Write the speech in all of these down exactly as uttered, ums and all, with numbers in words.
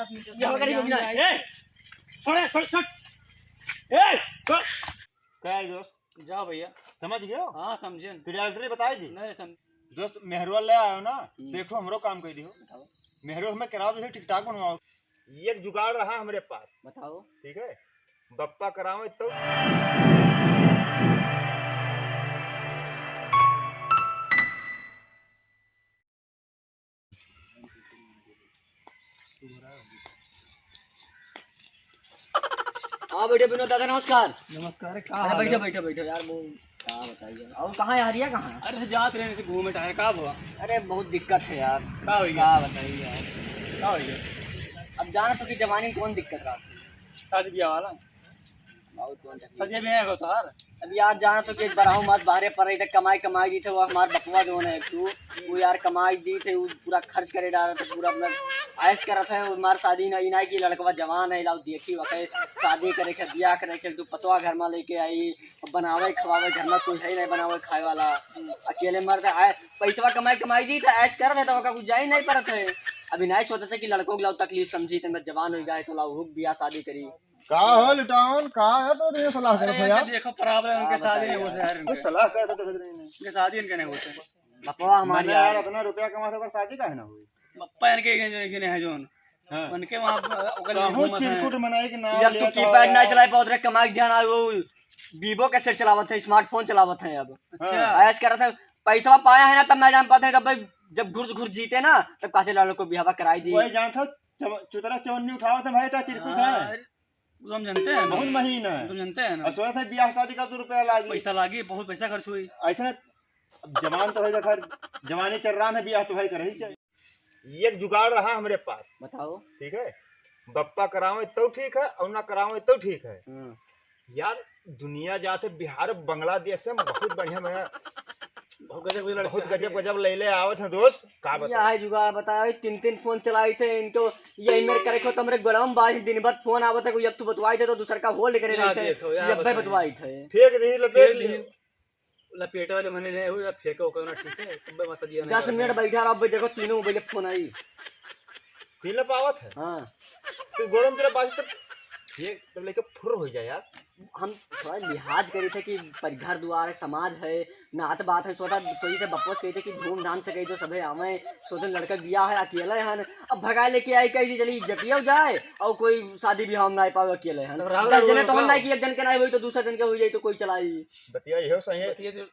ये हो गया, ये हो गया। ए, छोड़, छोड़, छोड़। ए, छोड़। क्या है दोस्त? जाओ भैया। समझ गए हो? हाँ, समझे। फिर address बताई दी? नहीं समझ। दोस्त, मेहरुआ ले आयो ना, हम्म। देखो, हमरो काम कर दियो। बताओ। मेहरुआ हमें कराओ, जैसे TikTok बनवाओ। एक जुगाड़ रहा हमरे पास। बताओ। ठीक है, बप्पा करावे तो। हाँ, बैठो विनोद दादा, नमस्कार। नमस्कार, का अरे हाल बैठो, है? बैठो, बैठो यार, वो का बताइए। और कहाँ है, हरिया कहाँ है? अरे जात रहे, ऐसे घूमे टहरे, का हुआ? अरे बहुत दिक्कत है यार। का हो गया? का बताइए यार। का हो गया? अब जाना तो कि जवानी में कौन दिक्कत रहा? शादी ब्याह वाला। बहुत कौन सा चीज? सदिया भी है तोहार। अब यार जाना तो कि एक बार हम आज बाहरे पर रही थे, कमाई, कमाई दी थे, वो हमार बपवा जो है तू, वो यार कमाई दी थे, वो पूरा खर्च करे डाला था, पूरा मतलब ऐश करत है, वो हमार शादी ना, इनाई की लड़कवा जवान है, लाओ देखी वके शादी करे के, ब्याह करे के, तू पतवा घर में लेके आई, बनावे खवावे, घर में कोई है नहीं बनावे खाए वाला, अकेले मर्द आए, पैसवा कमाई, कमाई दी थे, ऐश करत है, तो ओका कुछ जाई नहीं परत है। अभी नहीं सोचत है कि लड़कों के लाओ तकलीफ समझी, तो मैं जवान हो गया है, तो लाओ हुक ब्याह शादी करी। का हो लुटावन, का है तो ये सलाह करत अरे, हो यार? देखो, problem उनके का शादी बताइए नहीं होते यार। यार, कुछ इनके। सलाह करते तो नहीं। इनके शादी इनके नहीं होते। बप्पा हमारी मने यार, यार। इतना रुपया कमाते पर शादी काहे ना हुई? बप्पा इनके, इनके, इनके नहीं है जोन। हाँ। उनके वहाँ, ओकर लिए कहूँ घूमत हैं। चिरकुट मनाई के नाम यार, तू लेत हो keypad ना यार। चलाए पावत रहे, कमाई के ध्यान आवे, वो Vivo का set चलावत है, smartphone चलावत है अब। अच्छा। हाँ। ऐश करत है, पैसा पाया है ना, तब मैं जान पाते हैं, तब भाई, जब घुस घुस जीते ना, तब कहते लड़कों बिहावा कराई दी। वही जानत हो, चव-, चुतरा चवन्नी उठावत है भाई, तो चिरकुट है। हाँ, अरे, वो हम जानते हैं ना। बहुत महीन है। तुम जानते हैं ना। और सोचत है, ब्याह शादी का तो रुपया लागी। पैसा लागी, बहुत पैसा खर्च हुई। ऐसे ना, अब जवान तो है, खैर, जवानी चर्रान है, ब्याह तो भाई कर ही चाहिए। एक जुगाड़ रहा हमरे पास। बताओ। ठीक है, बप्पा करावे तो ठीक है, और ना करावे तो ठीक है। हम्म। यार, दुनिया जाते बिहार, बांग्लादेश से बहुत बढ़िया, मैं बहुत गजब के लड़के बहुत आते गजब हैं। गजब लैले आवत हैं दोस्त, का बताई? यह जुगाड़ बताओ, तीन तीन फोन चलाई थे इनको, यही मेरे करे को तो हमरे गोड़वा में बाज दिन भर फोन आवत है, कोई अब तू बतवाई थे तो दूसर का hold करे यहाँ रहते हैं, देखो, यहाँ ये अब्बे बताइए। बतवाई थे। फेंक दही, लपेट फेंक लियो। दही। लपेटे वाले मने नहीं हुए, अब फेंको ओकर ना ठीक है, तब बस दिया नहीं दस करता मिनट है। बैठा रहो, अब देखो तीनों मोबाइल फोन आई। तीन पावत है? हाँ। तू गोड़म तेरा बाजू तक ये तब लेके फुर्र हो जाए यार। हम थोड़ा लिहाज करी थे कि पर घर दुआर है, समाज है, नात बात है, सोचा, सोची थे बप्पो से कही थे कि धूमधाम से कही तो सभे आवे, सोचन लड़का बिया है, अकेला है, अब भगाए लेके आई, कही चली इज्जतियो जाए और कोई शादी ब्याह में ना पावे, अकेले हैं। तब राहुल दस जने राहुल तो हम बताओ। ना कि एक जन के ना होई तो दूसरा जन के हो जाई तो कोई चलाई। बतिया यहो सही है। बतिया जो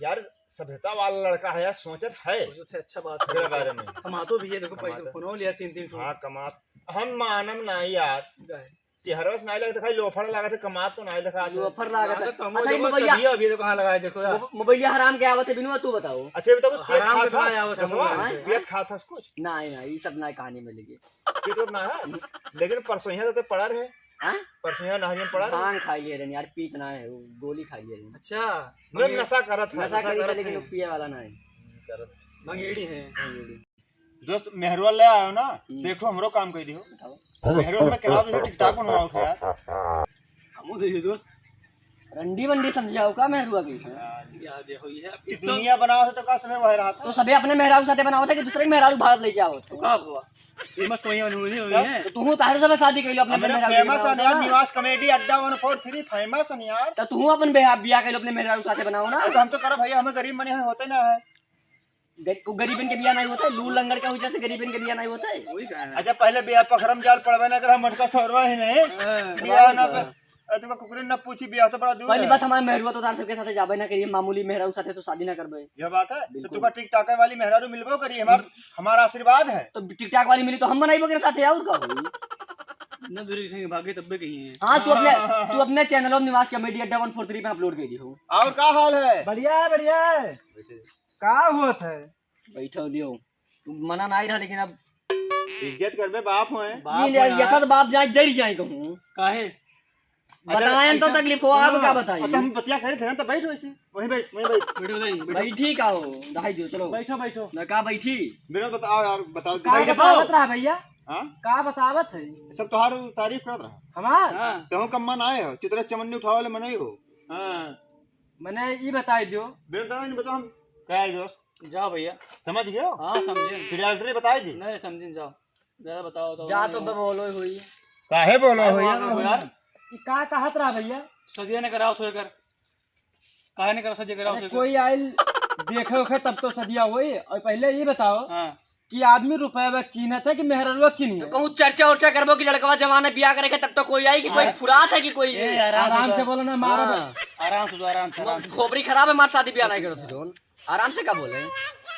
यार, सभ्यता वाला लड़का है यार, सोचत है। सोचत है, अच्छा बात है। मेरे बारे में। कमातो भी है, देखो, पैसे कमाता। फोनो लिया तीन तीन ठो। हाँ, कमात। हम मानम ना यार। काहे? चेहरा से नहीं लगता, खाली लोफर लागत है, कमात तो नहीं दिखा। लोफर लागत है। लागत तो हम अच्छा, ये लोग मोबाइलिया, चलिए, अभी देखो, हाँ, लगाए, देखो यार। मोब-, मोबाइलिया हराम के आवत है, बिनुआ, तू बताओ। अच्छा, ये बताओ, पेट हराम खात के तो था? नहीं आवत है, बसवा, मोबाइल पे। पेट खात था कुछ? नहीं, नहीं, ये सब नहीं कहानी में लगी। पेट उतना है? लेकिन परसों यहाँ तो पड़ा रहे। हाँ? परसों यहाँ नहरिया में पड़ा रहे। भांग खाई लिए रहनी यार, पीत ना है, वो गोली खाई लिए रहनी। अच्छा। मैं नशा करत है। नशा नशा करी था, करत लेकिन है। वो पिए वाला ना है। करत। भंगेड़ी है। भंगेड़ी। दोस्त, मेहरुआ ले आयो ना, हम्म। देखो, हमरो काम कर दियो। बताओ। मेहरुआ में करा दो, TikTok बनवाओ थे यार। हमो दे दो दोस्त। रंडी वंडी समझाओ का मेहरुआ के? यार, यार, देखो, ये अब ये TikTok दुनिया बनाओ तो का समय वह रहा था। तो सभी अपने मेहरारू साथे बनाओ थे कि दूसरे के मेहरारू भारत लेके आओ थे? का हुआ? फेमस तो वही होनी हुई है। तो तू तारे सब शादी कर लो अपने हमरे मेहरारू के फेमस बनाओ है यार, ना। निवास कॉमेडी अड्डा वन फोर थ्री फेमस है यार। तो तू अपन बिया, बिया कर लो अपने मेहरारू साथे बनाओ ना। तो हम तो करो भैया, हमें गरीब मने होते ना है। गर-, को गरीबन के बिया नहीं होता है, लूल लंगड़ के वजह से गरीबन के बिया नहीं होता है। वही कहा है। अच्छा, पहले बिया पखरम जाल पड़वे ना कर, हम मटका सौरवा ही नहीं। हाँ, बिया ना पे, अरे तुका कुकरी ना पूछी, बिया तो बड़ा दूर पहली है। बात हमारे मेहरुआ तो तार सबके साथे जाबे ना करिए, मामूली मेहरारू साथे तो शादी ना करबे। यह बात है? तो बिल्कुल। तुका TikTok वाली मेहरारू मिलबो करी, हमार, हमारा आशीर्वाद है। तो TikTok वाली मिली तो हम बनाई बगैर साथे और का होई? ना दूरी किसी के भागे तब भी कहीं है। हाँ, तू अपने, तू अपने चैनल और निवास कॉमेडी अड्डा वन फोर थ्री पे अपलोड कर दियो। और का हाल है? बढ़िया है, बढ़िया है। का होत है? बैठो लियो। तू मना नहीं रहा, लेकिन अब इज्जत करबे, बाप होए। बाप ये ले, होए ये यार। सब बाप जाए, जरी जाए कहूँ। काहे? बताएं तो अच्छा, तकलीफ हो, अब सुनो, का बताई? अब तो हम बतिया करे थे ना, तो बैठ वैसे, वहीं बैठ, वहीं बैठ। बैठो, बैठो, बैठो। बैठी का हो, रहाई जो, चलो। बैठो, बैठो। ना का बैठी? बिना बताओ यार, बताओ, का बताओ। बतावत रहा भैया? हाँ? का बतावत है? सब तोहार तारीफ करत रहा। हमार? हाँ। तहु कम मन आए हो, चित्रा चमन्नी उठावे वाले मनई हो। हाँ। मने ई बताई दियो। बिना बताओ, नहीं बताओ हम। का है दोस्त? जाओ भैया। समझ गए हो? हाँ, समझे। फिर address बताई दी? नहीं, समझे, जाओ। जरा बताओ तो। जा तो बे बोलो हुई। काहे बोलो काहे हुई? बोलो हुई यार? ई का कहत रहा भैया? सदिया ने कराओ थोड़े कर। काहे ने करा सदिया कराओ अरे थोड़े कर? कोई आइल देखे उखे तब तो सदिया होई। और पहले ये बताओ हाँ। कि आदमी रुपया के चीन्हत है कि मेहररुआ के चीन्ही तो है? कहूँ चर्चा उर्चा करबो कि लड़कवा जवान है, बियाह करे के, तब तो कोई आई कि कोई अरे फुरात है कि कोई ए, आराम से आराम से बोलो। बोलो ना, मारो हाँ। बे। आराम से, आराम से, आराम से। खोपड़ी खराब है, मार शादी बियाह नहीं करो थे जोन। आराम से का बोले?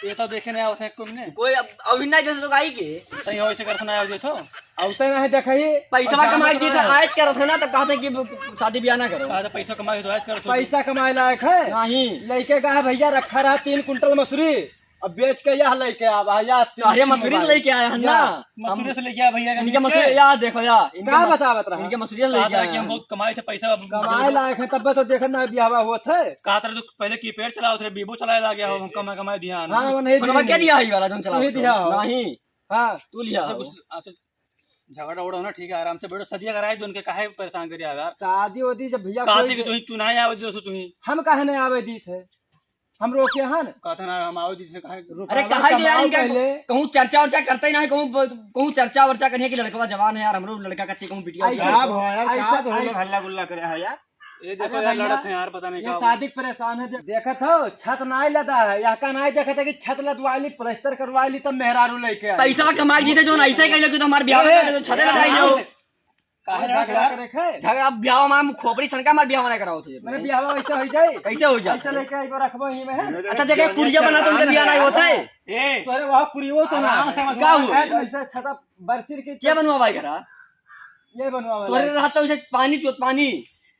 ये तो देखे नहीं आवत है कोई ने। कोई अब, अभी नहीं जैसे तो आई के। सही हो, ऐसे कर सुनाया हो तो। अब तो नहीं देखा ही। पैसा और कमाई जान दी तो रहा है। आयस करत है ना, तब कहते कि शादी बियाह ना करो। कहा था पैसा कमाई तो आयस करो। पैसा कमाए लायक है? नहीं। लइके कहा भैया रखा रहा तीन कुंटल मसूरी, अब बेच के यह लइके आवा, या तो अरे तीन मसूरी से मोबाइल। लइके आया है या ना। मसूरी से लइके आया भैया के इनके बेच मसूरी के। या देखो या, इनके का मस-, बतावत रहा? इनके मसूरी से कहा लइके था आया कि हम है। बहुत कमाए थे पैसा, अब कमाए लायक है, तब तो देखत ना बियाहवा होत है। कहा था तो पहले कीपैड चलाओ थे, वीवो चलाए लागे हो, हम कमाए, कमाए दिया ना। हाँ, वो नहीं फोनवा दिया के नहीं। दिया है वाला जोन चलाओ नहीं तो? दिया हो। नहीं। हाँ। तू लिया अच्छा, हो। कुछ, अच्छा, झगड़ा उगड़ा हो ना, ठीक है, आराम से बैठो, सदिया कराए दो उनके, काहे परेशान करिया यार? शादी वादी जब भैया कहा कोई थे कि तू ही, तू ना आवे दो, तू ही। हम काहे नहीं आवे दी थे? हम रोके हन? कहा था ना, हम आवे दी थे, काहे? रुपया अरे, कहा ही दे यार, कमाओ इनका पहले। कहूँ चर्चा वर्चा करते ही ना है, कहूँ ब-, कहूँ चर्चा वर्चा करिए कि लड़कवा जवान है यार, हमरो लड़का कथी कहूँ बिटिया ऐसा, का भाई यार, ऐसा, का तो हम लोग ऐसा। हल्ला गुल्ला करे हैं यार? ये देखो अरे यार, भैया, लड़त हैं यार, पता नहीं ये का शादी के परेशान है। दे-, देखत हो, छत नाई लदा है, यहाँ का नाई देखत है कि छत लदवाई ली, प्लास्टर करवाई ली, तब मेहरारू लेके आई। पैसा कमाई जीते जो ना ऐसे कह लो कि तो हमारे ब्याह में ए, कर दो, छत लदाई लो। काहे और लड़त झगड़ा है? करे खे? झगड़ा ब्याह में हम खोपड़ी सनका हमारे ब्याह में कराओ थे। मेरे ब्याह में ऐसे हो जाए? कैसे हो जाए? ऐसे लेके आई, वो रखबो ही में है। अच्छा, जगह कुरिया बना तो उनका ब्याह नहीं होता है। ए, तोरे वहाँ कुरिया हो तो ना। आराम से मत का बोल। हुआ? ऐसे छत बरसिर के क्या बनवा भाई घरा? ये बनवावे तोरे लायक। रहत तो उसे पानी चोत पानी।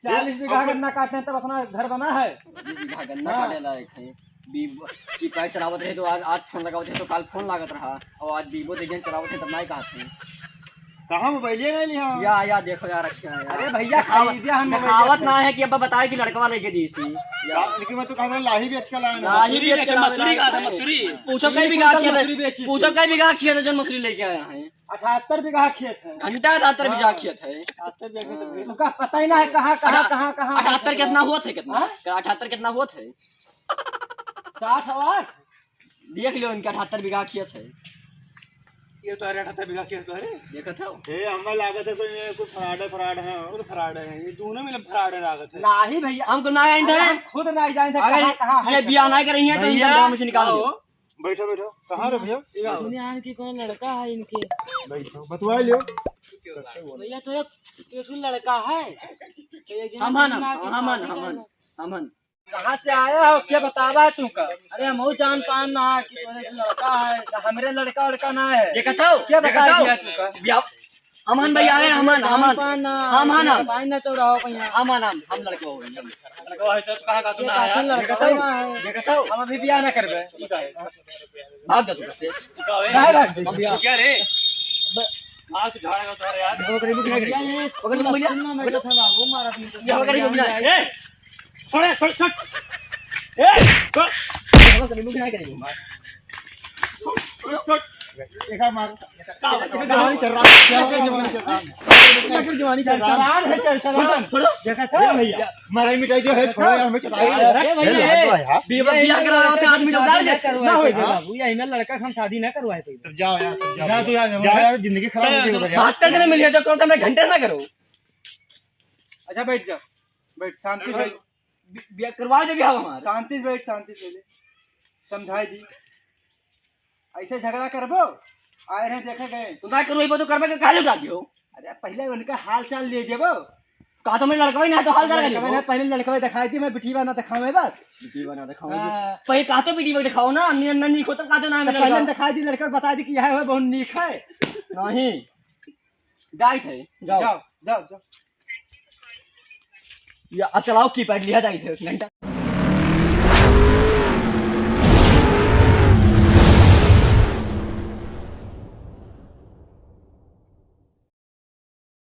चालीस बीघा गन्ना काटने तब अपना घर बना है। बीस बीघा गन्ना हाँ। काटे लायक है। वीवो की पैर चलावत रहे तो आज, आज फोन लगावत रहे तो काल फोन लागत रहा। और आज वीवो देखिए चलावत है तब नहीं कहत है। कहाँ मोबाइल ये नहीं लिया? या, या देखो यार, रखे हैं यार। अरे भैया, दिखावत, खरीदे हम मोबाइल दिखावत पे। ना है कि अब बताए कि लड़कवा लेके दी सी। या। लेकिन मैं तो कह रहा लाही भी आजकल आया ना। लाही भी मसूरी आजकल बेचे, आया मसूरी ना। कहा था, मसूरी। पूछो कई बीघा खेत है, मसूरी बेची पूछो सी। कई बीघा खेत है जो मसूरी लेके आया है। अठहत्तर बीघा खेत है। घंटा अठहत्तर बीघा हाँ। खेत है। अठहत्तर बीघा खेत है। उनका पता ही ना है कहाँ, कहाँ, अठा-, कहाँ, कहाँ अठहत्तर है। कितना हुआ था, कितना? हाँ? अठहत्तर कितना हुआ था? साठ और आठ। देख लो, इनका अठहत्तर बीघा खेत है। ये तो अरे अठहत्तर बीघा खेत तो है। देखत हो? ए, हमें लागत है कोई, ये कोई fraud है, fraud है। और fraud है, ये दोनों में fraud है लागत है। नाही भैया। हम तो ना जानते अरे हैं। हम खुद ना जानते अगर कहाँ, कहाँ है ये बियाह ना करी है तो इनका भैया, गाँव में से निकाल दो। आओ। बैठो, बैठो। कहाँ रे भैया? सुने आन की कौन लड़का है इनके? बैठो, बतवा लियो। भैया, तोरा केसु लड़का है? तो ये हम हन, दिमाग के हम हन, शादी हम हन, करना। हम हन। कहाँ से आया हो? क्या बतावा है तुमका? अरे, हम जान पान ना है कि तोरे से लड़का है। तो हमरे लड़का, लड़का ना है। देखत हो? क्या देखत बताई हो? दिया तुमका? बिया-, अमन भैया है, अमन, अमन। पान ना, अमन, अमन। पान ना तो रहो भैया। अमन, हम, हम लड़का हो, हम। लड़का है, सब कहाँ का तू ये ना आया? काफी लड़का देखत हो? ना है। देखत हो? हम अभी बियाह ना करबे। ठीक है। भाग जा तू घर से। तू का है? काहे भाग जाई? हम बियाह क्या रे? आज तो झाड़ा का उतार यार। पकड़, पकड़, पकड़, पकड़, पकड़, पकड़। सुन ना, मैं तो था बाबू, मारा तुमको। ये पकड़, पकड़, पकड़। ए! छोड़, छोड़, छोड़। ए, छोड़। हम कभी मुंह नहीं करेंगे। छोड़, छोड़। एक मार। का, का, जवानी चल रहा है। क्या कर जवानी चल रहा है? क्या कर जवानी चल रहा है? चलचलान है, चलचलान। छोड़ो, छोड़ो। देखा था भैया। मारा ही मिटाई दियो है, छोड़ो यार, हमें चटाई है। अरे भैया, ए, लगा दो यार। बीबा बियाह करा रहा था, आदमी तो डाल दे। ना होई हाँ? बाबू, यही में लड़का हम शादी ना करवाए थे। तब जाओ यार, तब जाओ। जा तू यार, जाओ यार, जिंदगी खराब हो गई चलो, यार। बहत्तर जने मिल गए, तो कौन सा मैं घंटे ना करूँ? अच्छा, बैठ जा, बैठ, शांति से। बि-, बिया करवा दे बियाह हमार। शांति से बैठ, शांति से बैठ। समझाई दी। ऐसे झगड़ा करबो? आए रहे, देखे गए। तू ना करो, तो करबे के काहे लुटा दियो? अरे, पहले उनका हाल चाल ले देबो। कहा तो मैं लड़कवा ही ना, तो हाल चाल लड़कवा लेबो। ना, पहले लड़कवा दिखाई दी, मैं बिटिया ना दिखावे बस। बिटिया ना दिखावे। हाँ। पहले कहा तो बिटिया दिखाओ ना, नहीं, नहीं, नहीं, खोतम कहा तो ना, तो मैं पहले लड़का। दिखाई दी, लड़का बता दी कि यह है, बहुत नीक है। नहीं। डाइट है, जाओ। जाओ, जाओ, जाओ। या, अब चलाओ कीपैड, लिया जाए थे, घंटा।